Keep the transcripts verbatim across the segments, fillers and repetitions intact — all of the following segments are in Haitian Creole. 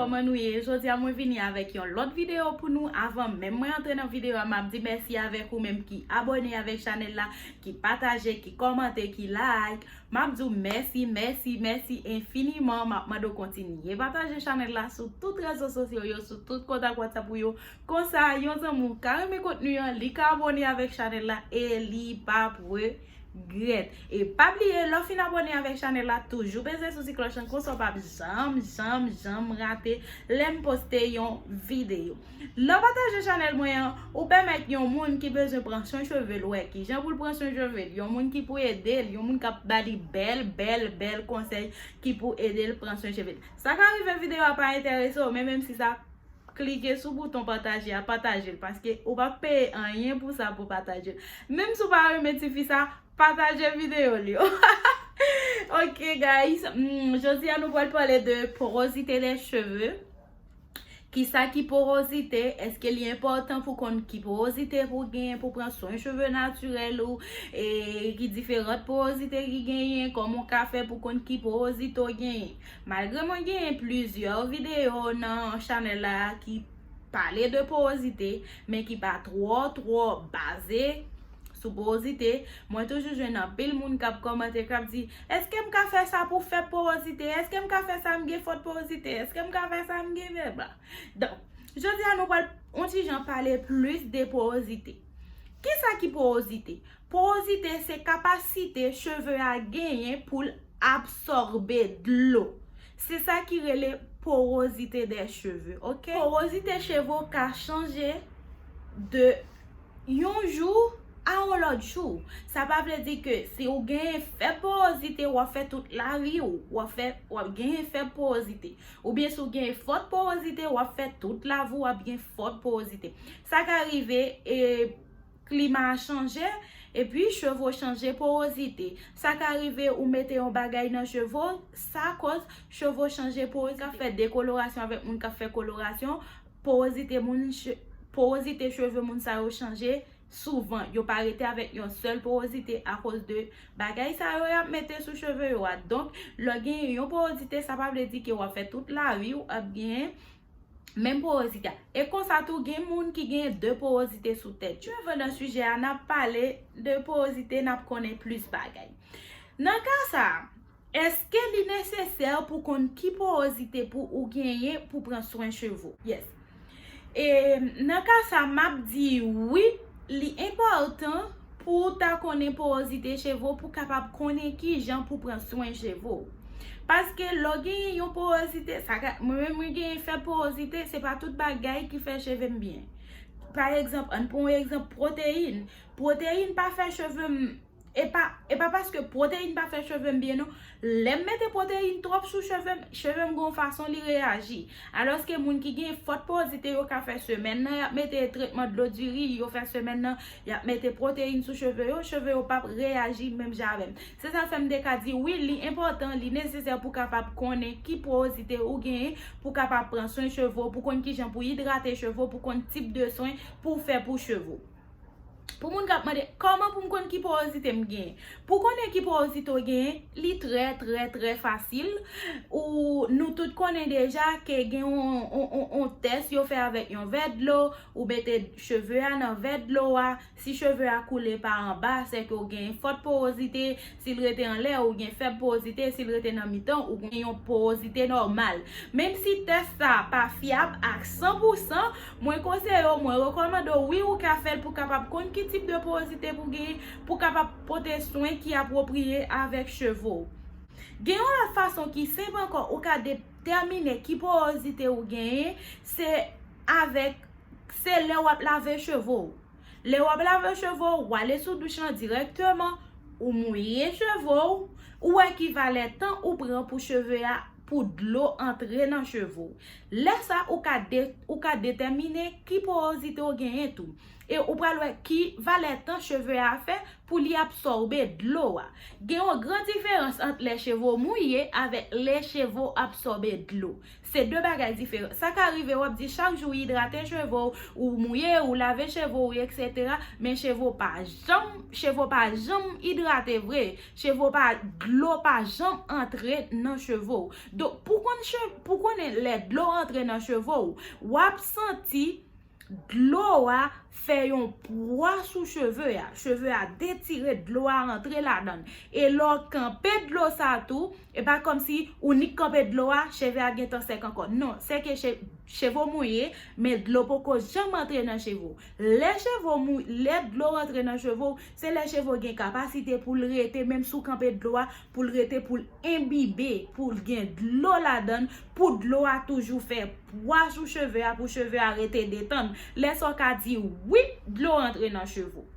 Kòman nou ye? Jodi a mwen vini avèk yon lòt videyo pou nou. Avan menm mwen antre nan videyo a, m ap di mèsi avèk ou menm ki abòne avèk chanèl la, ki pataje, ki kòmante, ki like. M ap di w mèsi, mèsi, mèsi enfiniman. M ap mande w kontinye pataje chanèl la sou tout rezo sosyo yo, sou tout kontak WhatsApp ou yo. Konsa, yon zanmi w ka renmen kontni an, li ka abòne avèk chanèl la e li p ap regrèt. E pa bliye, lè w fin abòne avèk chanèl la, toujou peze sou ti klòch lan, konsa w p ap janm, janm, janm rate lè m poste yon videyo. Lè w pataje chanèl mwen an, ou pèmèt yon moun ki bezwen pran swen cheve l wè kijan pou l pran swen cheve l, yon moun ki pou ede l, yon moun k ap ba li bèl, bèl, bèl konsèy ki pou ede l pran swen cheve l. Sa ka rive videyo a pa enterese w, men menm si sa, klike sou bouton pataje a, pataje l, paske ou p ap peye anyen pou sa, pou pataje l. Menm si w pa renmen tifi sa, pataje videyo l yo. Ok, guys, hmm, jodi a nou pral pale de porozite de cheve. Kisa ki porozite? Èske li enpòtan pou konn ki porozite pou genyen pou pran swen cheve natirèl ou, e ki diferan porozite ki genyen? Kòman w ka fè pou konn ki porozite w genyen? Malgre mwen genyen plizyè videyo nan chanèl la ki pale de porozite, men ki pa twò, twò baze sou porozite, mwen toujou jwenn anpil moun k ap kòmante, k ap di, èske m ka fè sa pou fèb porozite? Èske m ka fè sa, m gen fòt porozite? Èske m ka fè sa, m gen fèb la? Donk, jodi a nou pral yon ti jan pale plis de porozite. Kisa ki porozite? Porozite se kapasite cheve a genyen pou l absòbe dlo. Se sa ki rele porozite de cheve, ok? Porozite cheve w ka chanje de yon jou a yon lòt jou. Sa pa vle di ke si w genyen fèb porozite, w ap fè tout lavi w, w ap fè, w ap genyen fèb porozite. Oubyen si w genyen fòt porozite, w ap fè tout lavi w ap gen fòt porozite. Sa ka rive, e, klima a chanje, epi cheve w chanje porozite. Sa ka rive ou mete yon bagay nan cheve w, sa kòz cheve w chanje porozite. Ka fè dekolorasyon avèk moun k ap fè kolorasyon, porozite moun, che-, porozite cheve moun sa yo chanje souvan. Yo pa rete avèk yon sèl porozite akoz de bagay sa yo y ap mete sou cheve yo a. Donk, lè w genyen yon porozite, sa pa vle di ke w ap fè tout lavi w ap genyen menm porozite a. E konsa tou, gen moun ki genyen de porozite sou tèt yo. Anvan nan sijè a, n ap pale de porozite, n ap konnen plis bagay. Nan ka sa a, èske li nesesè pou konn ki porozite pou ou genyen pou pran swen cheve w? Yes. E nan ka sa, m ap di wi, li enpòtan pou w ta konnen porozite cheve w, pou w kapab konnen kijan pou pran swen cheve w. Paske lè w genyen yon porozite, sa ka, mwen menm mwen genyen fèb porozite, se pa tout bagay ki fè cheve m byen. Pa egzanp, ann pran yon egzanp, pwoteyin. Pwoteyin pa fè cheve m, e pa, e pa paske pwoteyin pa fè cheve m byen non. Lè m mete pwoteyin twòp sou cheve m, cheve m gen yon fason li reyaji. Alòske moun ki gen fòt porozite, yo ka fè semèn nan, y ap mete tretman dlo diri, yo fè semèn nan, y ap mete pwoteyin sou cheve yo, cheve yo p ap reyaji menm jan avè m. Se sa fè m te ka di, wi, li enpòtan, li nesesè pou kapab konnen ki porozite ou genyen, pou kapab pran swen cheve w, pou konn kijan pou idrate cheve w, pou konn tip de swen pou w fè pou cheve w. Pou moun k ap mande, kòman pou m konn ki porozite m genyen? Pou konnen ki porozite w genyen, li trè, trè, trè fasil. Ou, nou tout konnen deja ke gen yon, yon, yon, yon tès yo fè avèk yon vè dlo, ou mete cheve a nan vè dlo a, si cheve a koule pa anba, sèke w gen fòt porozite, si l rete anlè, ou gen fèb porozite, si l rete nan mitan, ou gen yon porozite nòmal. Menm si tès sa a pa fyab a san pou san, mwen konseye w, mwen rekòmande w, wi, ou ka fè l pou kapab konn ki tip de porozite pou genyen, pou kapab pote swen ki apwopriye avèk cheve w. Gen yon lòt fason ki senp ankò, ou ka detèmine ki porozite ou genyen, se avèk, se lè w ap lave cheve w. Lè w ap lave cheve w, ou ale sou douch lan dirèkteman, ou mouye cheve w, ou wè ki valè tan ou pran pou cheve a, pou dlo antre nan cheve w. Lè sa, ou ka de-, ou ka detèmine ki porozite w genyen tou. e ou pral wè ki valè tan cheve a fè pou li absòbe dlo a. Gen yon gran diferans ant les cheveux mouillés avèk les cheveux absorbés dlo. Se de bagay diferan. Sa ka rive w ap di chak jou w idrate cheve w, ou mouye, ou lave cheve w, etsetera. Men cheve w pa janm, cheve w pa janm idrate vre. Cheve w pa, dlo pa janm antre nan cheve w. Donk, pou konn che-, pou konnen lè dlo antre nan cheve w, w ap santi dlo a fè yon pwa sou cheve a. Cheve a detire, dlo a rantre ladan l. E lè w kanpe dlo sa tou, e pa kòmsi ou nik kanpe dlo a, cheve a gentan sèk ankò. Non, se ke che-, cheve w mouye, men dlo poko janm antre nan cheve w. Lè cheve w mou-, lè dlo rantre nan cheve w, se lè cheve w gen kapasite pou l rete, menm si w kanpe dlo a, pou l rete, pou l enbibe, pou l gen dlo ladan l, pou dlo a toujou fè pwa sou cheve a, pou cheve a rete detann. Lè sa w ka di wi, dlo antre nan cheve w.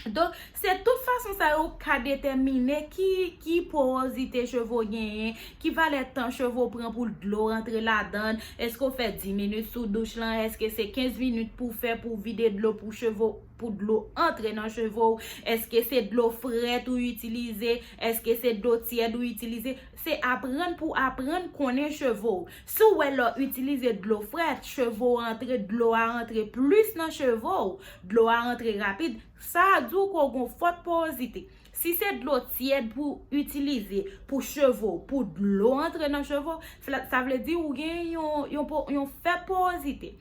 Donk, se tout fason sa yo ka detèmine ki, ki porozite cheve w genyen, ki valè tan cheve w pran pou dlo rantre ladan l, èske w fè dis minit sou douch lan, èske se kenz minit pou w fè pou w vide dlo pou cheve w, pou dlo antre nan cheve w, èske se dlo frèt ou itilize, èske se dlo tyèd ou itilize, se aprann pou aprann konnen cheve w. Si w wè lè w itilize dlo frèt, cheve w antre, dlo a antre plis nan cheve w, dlo a antre rapid, sa a di w ke w gen fòt porozite. Si se dlo tyèd pou itilize pou cheve w, pou dlo antre nan cheve w, sa vle di ou gen yon, yon, po- yon fèb porozite.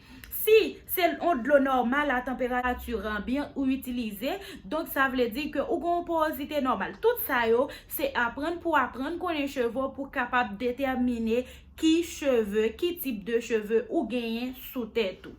Si se yon dlo nòmal a tanperati anbyan ou itilize, donk sa vle di ke ou gen yon porozite nòmal. Tout sa yo, se aprann pou aprann konnen cheve w pou kapab detèmine ki cheve, ki tip de cheve ou genyen sou tèt ou.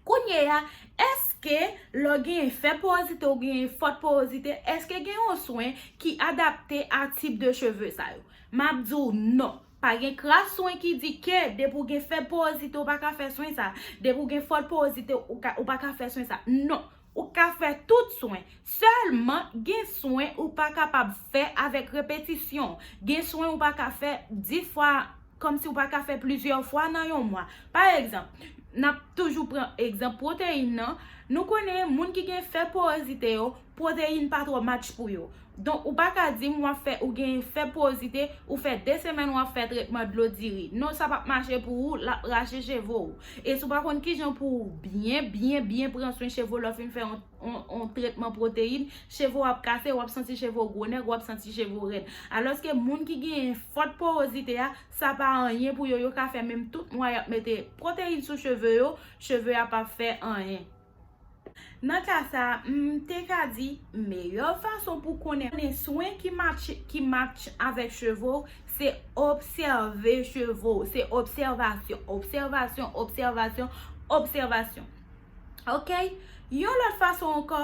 Kounye a, èske lè w genyen fèb porozite ou genyen fòt porozite, èske gen yon swen ki adapte a tip de cheve sa yo? M ap di w non. Pa gen kras swen ki di ke depi w gen fèb porozite ou pa ka fè swen sa, depi w gen fòt porozite ou ka, ou pa ka fè swen sa. Non, ou ka fè tout swen. Sèlman, gen swen ou pa kapab fè avèk repetisyon. Gen swen ou pa ka fè dis fwa, kòmsi ou pa ka fè plizyè fwa nan yon mwa. Pa egzanp, n ap toujou pran egzanp pwoteyin nan. Nou konnen moun ki gen fèb porozite yo, pwoteyin pa twò match pou yo. Donk, ou pa ka di m w ap fè, ou gen fèb porozite, ou fè de semèn w ap fè tretman dlo diri. Non, sa p ap mache pou ou, l ap rache cheve w. E si w pa konn kijan pou w byen, byen, byen pran swen cheve w lè w fin fè yon, yon, yon tretman pwoteyin, cheve w ap kase, w ap santi cheve w gwo nèg, w ap santi cheve w rèd. Alòske moun ki gen fòt porozite a, sa pa anyen pou yo, yo ka fè menm tout mwa y ap mete pwoteyin sou cheve yo, cheve a p ap fè anyen. Nan ka sa a, m te ka di, meyè fason pou konnen swen ki match, ki match avèk cheve w, se obsève cheve w, se obsèvasyon, obsèvasyon, obsèvasyon, obsèvasyon. Oke? Yon lòt fason ankò,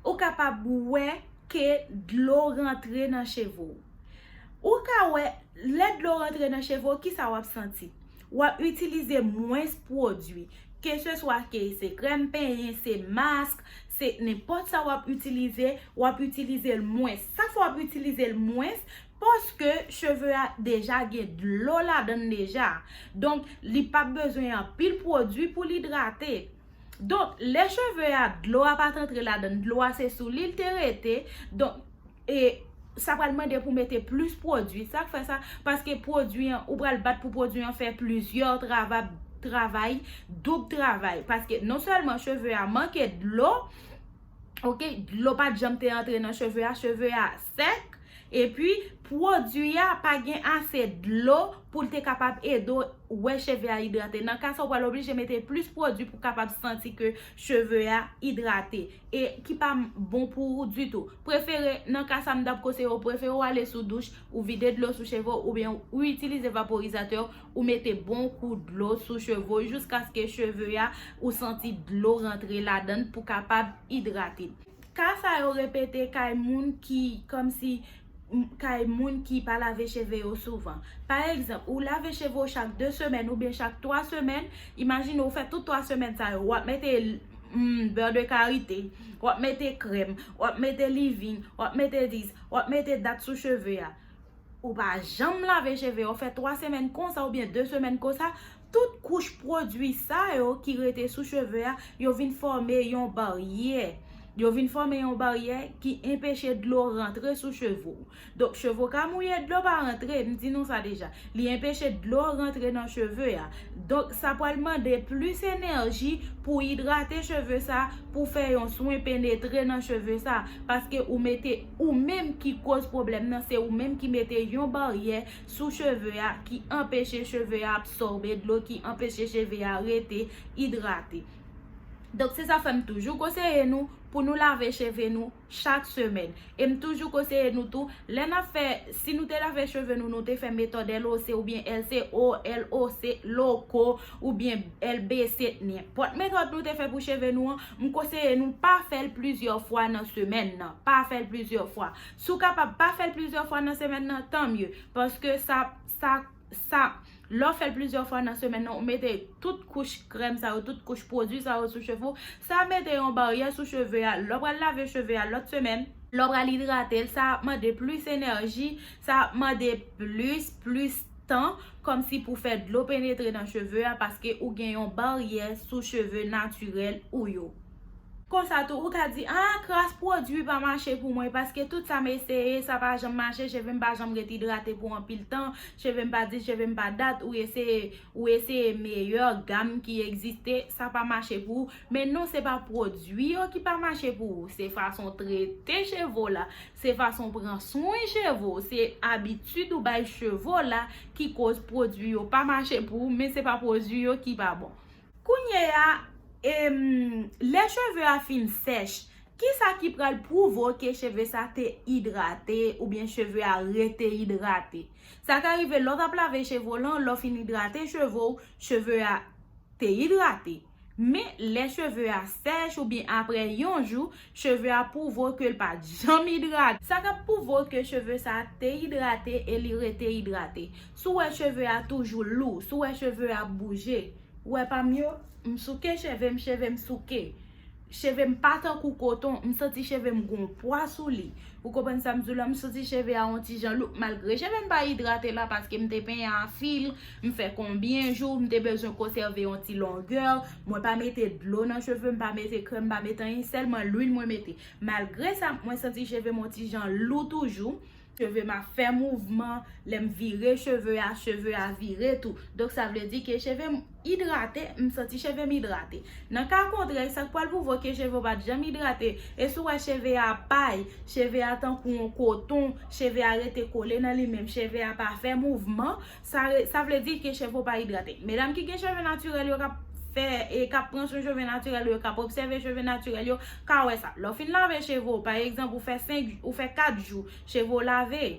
ou kapab wè ke dlo rantre nan cheve w. Ou ka wè, lè dlo rantre nan cheve w, kisa w ap santi? W ap itilize mwens pwodui. Keseswa ke se krèm penyen, se mask, se nenpòt sa w ap itilize, w ap itilize l mwens. Sa fè w ap itilize l mwens, paske cheve a deja gen dlo ladan l deja. Donk, li p ap bezwen anpil pwodui pou l idrate. Donk, lè cheve a, dlo a pa t antre ladan l, dlo a se sou li l te rete. Donk, e sa pral mande pou mete plis pwodui. Sa k fè sa? Paske pwodui an, ou pral bat pou pwodui an fè plizyè trava-, travay, doub travay. Paske non sèlman cheve a manke dlo, oke, dlo pa t janm te antre nan cheve a, cheve a sèk, epi pwodui a pa gen ase dlo pou l te kapab ede w wè cheve a idrate. Nan ka sa, w pral oblije mete plis pwodui pou w kapab santi ke cheve a idrate. E ki pa m-, bon pou ou ditou. Prefere, nan ka sa, m t ap konseye w, prefere w ale sou douch, ou vide dlo sou cheve w, oubyen ou itilize vaporizatè, ou mete bon kou dlo sou cheve w, jiskaske cheve a, ou santi dlo rantre ladan l pou kapab idrate. Ka sa yo repete kay moun ki, kòmsi, m-, kay moun ki pa lave cheve yo souvan. Pa egzanp, ou lave cheve w chak de semèn oubyen chak twa semèn, imajine w fè tout twa semèn sa yo, w ap mete, mm, bè de karite, w ap mete krèm, w ap mete livin, w ap mete dis, w ap mete dat sou cheve a. Ou pa janm lave cheve w, fè twa semèn konsa oubyen de semèn konsa, Tout kouch pwodui sa yo ki rete sou cheve a, yo vin fòme yon baryè. Yo vin fòme yon baryè ki enpeche dlo rantre sou cheve w. Donk, cheve w ka mouye, dlo pa rantre, m di nou sa deja. Li enpeche dlo rantre nan cheve a. Donk, sa pral mande plis enèji pou idrate cheve sa, pou fè yon swen penetre nan cheve sa. Paske ou mete, ou menm ki koz pwoblèm nan, se ou menm ki mete yon baryè sou cheve a ki anpeche cheve a absòbe dlo, ki anpeche cheve a rete idrate. Donk, se sa fè m toujou konseye nou pou nou lave cheve nou chak semèn. E m toujou konseye nou tou, lè n ap fè, si nou te lave cheve nou, nou te fè metòd L O C oubyen L C O, L O C, Loco, oubyen L B C, nenpòt metòd nou te fè pou cheve nou an, m konseye nou pa fè l plizyè fwa nan semèn nan. Pa fè l plizyè fwa. Si w kapab pa fè l plizyè fwa nan semèn nan, tanmye. Paske sa, sa, sa, lè w fè l plizyè fwa nan semèn nan, ou mete tout kouch krèm sa yo, tout kouch pwodui sa yo sou cheve w. Sa mete yon baryè sou cheve a. Lè w pral lave cheve a lòt semèn, lè w pral idrate l, sa ap mande plis enèji, sa ap mande plis, plis tan, kòmsi pou fè dlo penetre nan cheve a, paske ou gen yon baryè sou cheve natirèl ou yo. Konsa tou, ou ka di, "Ah, kras pwodui pa mache pou mwen, paske tout sa m eseye, sa pa janm mache, cheve m pa janm ret idrate pou anpil tan, cheve m pa di, cheve m pa dat." Ou eseye, ou eseye meyè gam ki egziste, sa pa mache pou ou. Men non, se pa pwodui yo ki pa mache pou ou, se fason trete cheve w la, se fason pran swen cheve w, se abitid ou bay cheve w la ki koz pwodui yo pa mache pou ou, men se pa pwodui yo ki pa bon. Kounye a, em, lè cheve a fin sèch, kisa ki pral pwouve w ke cheve sa te idrate oubyen cheve a rete idrate? Sa ka rive lè w t ap lave cheve w lan, lè w fin idrate cheve w, cheve a te idrate. Men lè cheve a sèch oubyen apre yon jou, cheve a pwouve w ke l pa t janm idrate. Sa k ap pwouve w ke cheve sa te idrate e li rete idrate. Si w wè cheve a toujou lou, si w wè cheve a bouje, ou wè pa m yo, m souke cheve m, cheve m souke. Cheve m pa tankou koton, m santi cheve m gon pwa sou li. Ou konprann sa m di w la, m santi cheve a yon ti jan lou, malgre cheve m pa idrate la, paske m te penyen a fil, m fè konbyen jou, m te bezwen konsève yon ti longè, mwen pa mete dlo nan cheve m, pa mete krèm, pa mete anyen, sèlman lwil mwen mete. Malgre sa, mwen santi cheve m yon ti jan lou toujou. Cheve m ap fè mouvman, lè m vire cheve a, cheve a vire tou. Donk, sa vle di ke cheve m idrate, m santi cheve m idrate. Nan ka kontrè, sa k pral pwouve w ke cheve w pa t janm idrate, e si w wè cheve a pay, cheve a tankou yon koton, cheve a rete kole nan li menm, cheve a pa fè mouvman, sa re-, sa vle di ke cheve w pa idrate. Medam ki gen cheve natirèl yo k ap fè, e k ap pran swen cheve natirèl yo, k ap obsève cheve natirèl yo, ka wè sa. Lè w fin lave cheve w, pa egzanp, ou fè senk, ou fè kat jou, cheve w lave,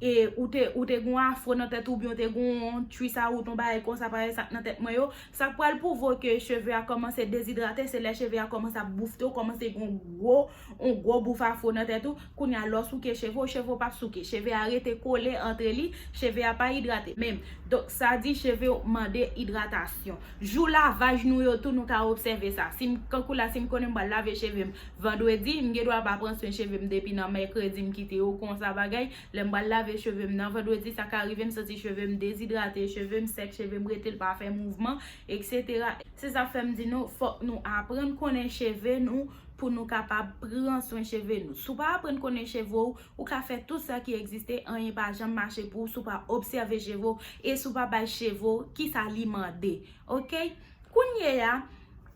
e ou te, ou te gon afro nan tèt ou, oubyen ou te gon tris a wout, yon bagay konsa, parèy sa k nan tèt mwen yo, sa k pral pwouve w ke cheve a kòmanse dezidrate, se lè cheve a kòmanse ap boufte w, kòmanse gon gwo, yon gwo bouf afro nan tèt ou. Kounye a, lè w souke cheve w, cheve w p ap souke. Cheve a rete kole antre li, cheve a pa idrate menm. Donk, sa di cheve w mande idratasyon. Jou lavaj nou yo tou, nou ka obsève sa. Si m, kankou la, si m konnen m pral lave cheve m vandredi, m gen dwa pa pran swen cheve m depi nan mèkredi, m kite yo konsa bagay. Lè m pral lave cheve m nan vandredi, sa ka rive m santi cheve m dezidrate, cheve m sèk, cheve m rete, l pa fè mouvman, etsetera. Se sa k fè m di nou, fòk nou aprann konnen cheve nou pou nou kapab pran swen cheve nou. Si w pa aprann konnen cheve w, ou ka fè tout sa ki egziste, anyen pa janm mache pou ou si w pa obsève cheve w e si w pa bay cheve w kisa li mande. Oke? Kounye a,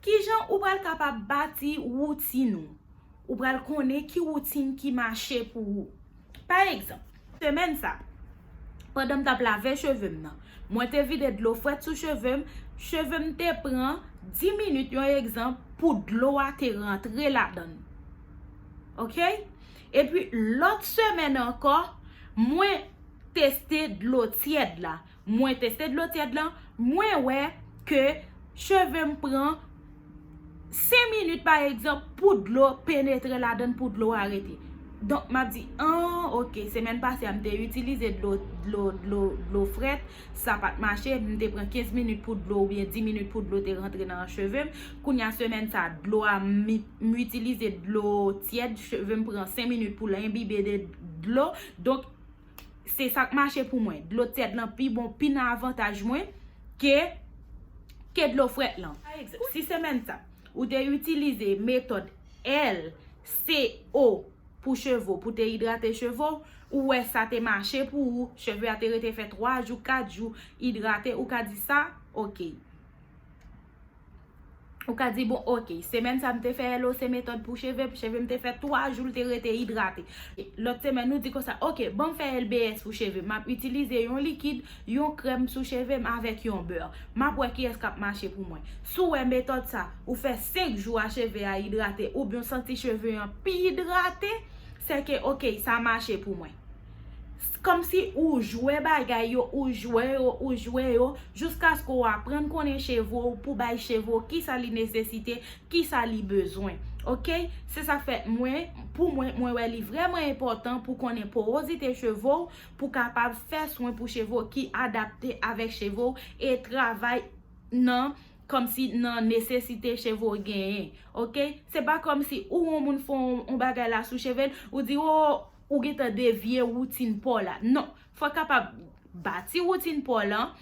kijan ou pral kapab bati woutin ou? Ou pral konnen ki woutin ki mache pou ou. Pa egzanp, semèn sa, pandan m t ap lave cheve m nan, mwen te vide dlo frèt sou cheve m, cheve m te pran dis minit, yon egzanp, pou dlo a te rantre ladan l. Oke? Epi lòt semèn ankò, mwen teste dlo tyèd la. Mwen teste dlo tyèd lan, mwen wè ke cheve m pran senk minit, pa egzanp, pou dlo penetre ladan l, pou dlo a rete. Donk, m ap di, an, oke, semèn pase a, m te itilize dlo, dlo, dlo, dlo frèt, sa pa t mache, m te pran kenz minit pou dlo oubyen dis minit pou dlo te rantre nan cheve m. Kounye a, semèn sa, dlo a, m, m itilize dlo tyèd, cheve m pran senk minit pou l enbibe de dlo. Donk, se sa k mache pou mwen. Dlo tyèd lan pi bon, pi nan avantaj mwen ke Ke dlo frèt lan. Pa egzanp, si semèn sa, ou te itilize metòd L C O pou cheve w, pou te idrate cheve w, ou wè sa te mache pou ou, cheve a te rete fè twa jou, kat jou idrate, ou ka di sa, ok. Ou ka di, bon, ok, semèn sa m te fè L O C metòd pou cheve m, cheve m te fè twa jou l te rete idrate. Lòt semèn, nou di konsa, ok, ban m fè L B S pou cheve m. M ap itilize yon likid, yon krèm sou cheve m avèk yon bè. M ap wè kiyès k ap mache pou mwen. Si w wè metòd sa, ou fè senk jou a cheve a idrate, oubyen w santi cheve an pi idrate, se ke, ok, sa mache pou mwen. Kòmsi ou jwe bagay yo, ou jwe yo, ou jwe yo, jiskaske w aprann konnen cheve w, pou bay cheve w kisa li nesesite, kisa li bezwen. Ok? Se sa k fè mwen, pou mwen, mwen wè li vrèman enpòtan pou konnen porozite cheve w, pou kapab fè swen pou cheve w ki adapte avèk cheve w e travay nan, kòmsi nan nesesite cheve w genyen. Ok? Se pa kòmsi ou yon moun fè yon, yon bagay la sou cheve l, ou di, o, ou gentan devye woutin pa w la. Non, fò w kapab bati woutin pa w lan.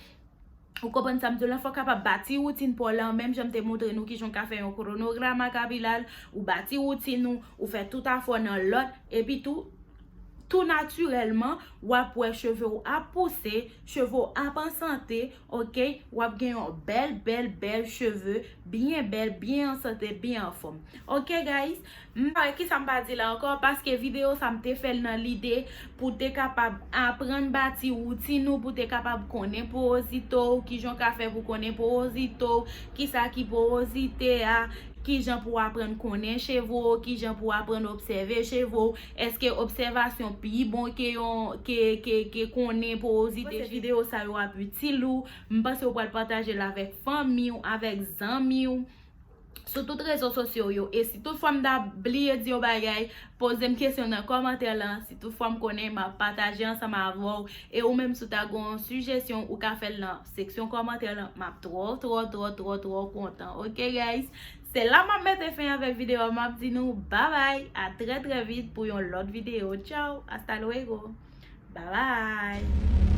Ou konprann sa m di w lan? Fò w kapab bati woutin pa w lan, menm jan m te montre nou kijan w ka fè yon kwonogram a kapilal, ou bati woutin ou, ou fè tout afè w nan lòd, epi tou, tou natirèlman, w ap wè cheve w ap pouse, cheve w ap an sante, ok? W ap gen yon bèl, bèl, bèl cheve, byen bèl, byen an sante, byen anfòm. Ok, guys? M pa wè kisa m pa di la ankò, paske videyo sa m te fè l nan lide pou te kapab aprann bati woutin ou, pou te kapab konnen porozite w, kijan w ka fè pou konnen porozite w, kisa ki porozite a, kijan pou w aprann konnen cheve w, kijan pou w aprann obsève cheve w, èske obsèvasyon pi bon ke yon, ke, ke, ke konnen porozite cheve w? Videyo sa yo ap itil ou, m panse w pral pataje l avèk fanmi w, avèk zanmi w, sou tout rezo sosyo yo. E si toutfwa m ta bliye di yon bagay, poze m kesyon nan kòmantè lan. Si toutfwa m konnen, m ap pataje ansanm avè w. E ou menm, si w ta gen yon sijesyon, ou ka fè l nan seksyon kòmantè lan. M ap twò, twò, twò, twò, twò kontan. Ok, guys? Se la m ap mete fen avèk videyo a. M ap di nou babay. A trè, trè vit pou yon lòt videyo. Tchao. Hasta luego. Babay.